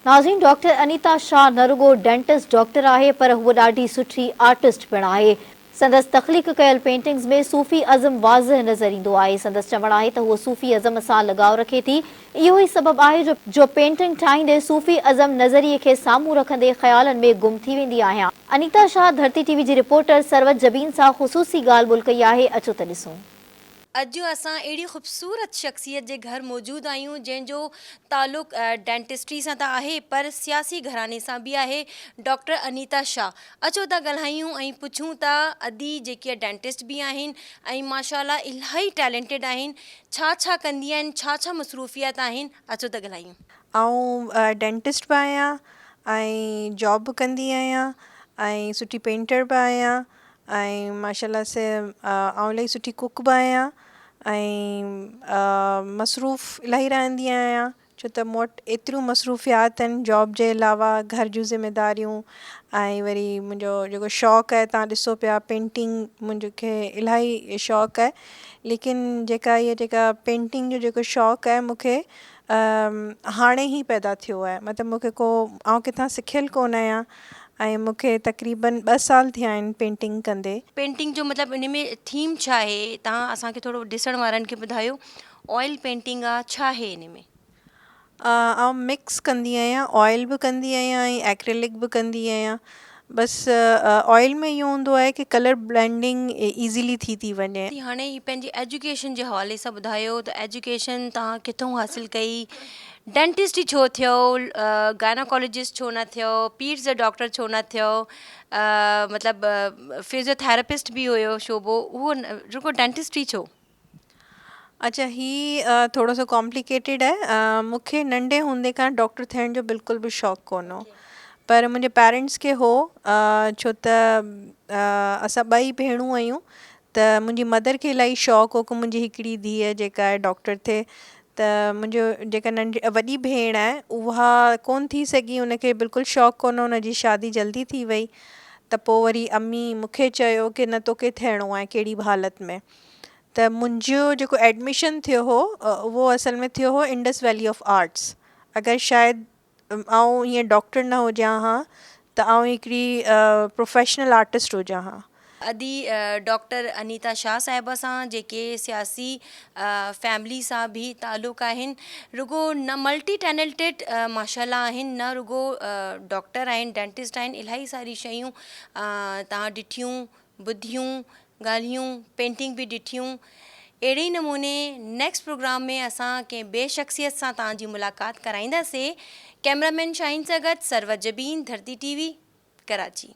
ناظرين ڊاڪٽر انيتا شاهه نه رڳو ڊينٽسٽ ڊاڪٽر آهي پر هوء ڏاڍي سٺي آرٽسٽ پڻ آهي. سندس تخليق ڪيل پينٽنگز ۾ صوفي ازم واضح نظر ايندو آهي. سندس چوڻ آهي ته هوء صوفي ازم سان لڳاء رکي ٿي. اهو ئي سبب آهي جو جو پينٽنگ ٺاهيندي صوفي ازم نظريي کي سامهون رکندي خيالن ۾ گم ٿي ويندي آهيان. انيتا شاهه ڌرتي ٽي وي جي رپورٽر ثروت جبين سان خصوصي ڳالهه ٻولهه ڪئي آهي اچو ته ڏسون. اڄ اسان اهڙي خوبصورت شخصيت جي گهر موجود آهيون جنهن جو تعلق ڊينٽسٽري سان ته آهي پر سياسي گهراڻي سان به آهي ڊاڪٽر انيتا شاهه اچو ته ڳالهايون ۽ پڇون ته ادي جيڪي ڊينٽسٽ به آهن ۽ ماشاء الله الاهي ٽيلنٽيڊ آهن ڇا ڇا ڪندي آهن ڇا ڇا مصروفيات آهن اچو ته ڳالهايون. آئون ڊينٽسٽ به آهيان ۽ جاب به ڪندي آهيان ۽ سٺي پينٽر به آهيان ۽ ماشاء الله سي آئون الاهي سٺي ڪڪ به آهيان ۽ مصروف الاهي رهندي آهيان ڇو ته مون وٽ ايتريون مصروفيات آهن جاب جي علاوه گهر جون ذميداريون ۽ وري منهنجو جيڪو شوق آهي تان ڏسو پيا پينٽنگ منهنجو کي الاهي شوق آهي ليڪن جيڪا هيء جيڪا پينٽنگ جو جيڪو شوق آهي مون کي هاڻي ئي پيدا ٿيو آهي مطلب مون کي ڪو آئون ڪٿان سکيل ڪونه آهيان ۽ مون کي تقريبن ٻه سال ٿيا آهن پينٽنگ ڪندي. پينٽنگ جو مطلب ان ۾ ٿيم ڇا آهي توهان اسان کي ٿورو ڏسڻ وارن کي ٻڌايو آئل پينٽنگ آ ڇا آهي ان ۾. آئون مڪس ڪندي آهيان آئل به ڪندي آهيان ۽ ايڪريلڪ به ڪندي آهيان بس آئل ۾ اهو هوندو آهي ڪي ڪلر بلينڊنگ ايزيلي ٿي ٿي وڃي. هاڻي پنهنجي ايجوڪيشن جي حوالي سان ٻڌايو ته ايجوڪيشن توهان ڪٿون حاصل ڪئي ڊينٽسٽ ئي ڇو ٿيو گائناڪالاجسٽ ڇو نه ٿيو پيٽس جو ڊاڪٽر ڇو نه ٿيو مطلب فزيوٿراپسٽ به هيو شعبو اهو رڳو ڊينٽسٽ ئي ڇو؟ اڇا هي ٿورو سو ڪامپليڪيٽيڊ آهي مون کي ننڍي هوندي کان ڊاڪٽر ٿيڻ جو بلڪل به شوق ڪونه هو پر منهنجي پيرنٽس کي هو ڇو ته اسان ٻئي ڀيڻون آهيون ته منهنجي مدر کي الاهي شوق هو ڪه منهنجي هڪڙي ڌيء جيڪا آهي ڊاڪٽر ٿئي ته منهنجو جيڪا ننڍي وڏي ڀيڻ آهي اها ڪونه ٿي سگهي ان کي بلڪل شوق ڪونه هو ان جي شادي جلدي ٿي وئي ته پوء وري امي مون کي چيو ڪه نه توکي ٿيڻو آهي ڪهڙي به حالت ۾ ته منهنجو جيڪو ايڊميشن ٿيو هو اهو اصل ۾ ٿيو هو انڊس ويلي آف آرٽس اگر شايد آئون هيئن ڊاڪٽر نه هجان ها ته آئون هڪڙي پروفيشنل آرٽسٽ هجان ها. ادي ڊاڪٽر انيتا شاهه صاحبه سان جيڪي سياسي فيملي سان به تعلق آهن رڳو نه ملٽي ٽيلنٽيڊ ماشاء الله آهن نه رڳو ڊاڪٽر آهن ڊينٽسٽ آهن الاهي ساري شيون تان ڏٺيون ٻڌيون ڳالهيون پينٽنگ به ڏٺيون اهڙي ئي نموني نيڪسٽ پروگرام ۾ اسان ڪنهن ٻئي شخصيت سان توهان جي ملاقات ڪرائينداسي ڪئميرا مين شاهين سان گڏ ثروت جبين ڌرتي ٽي وي ڪراچي.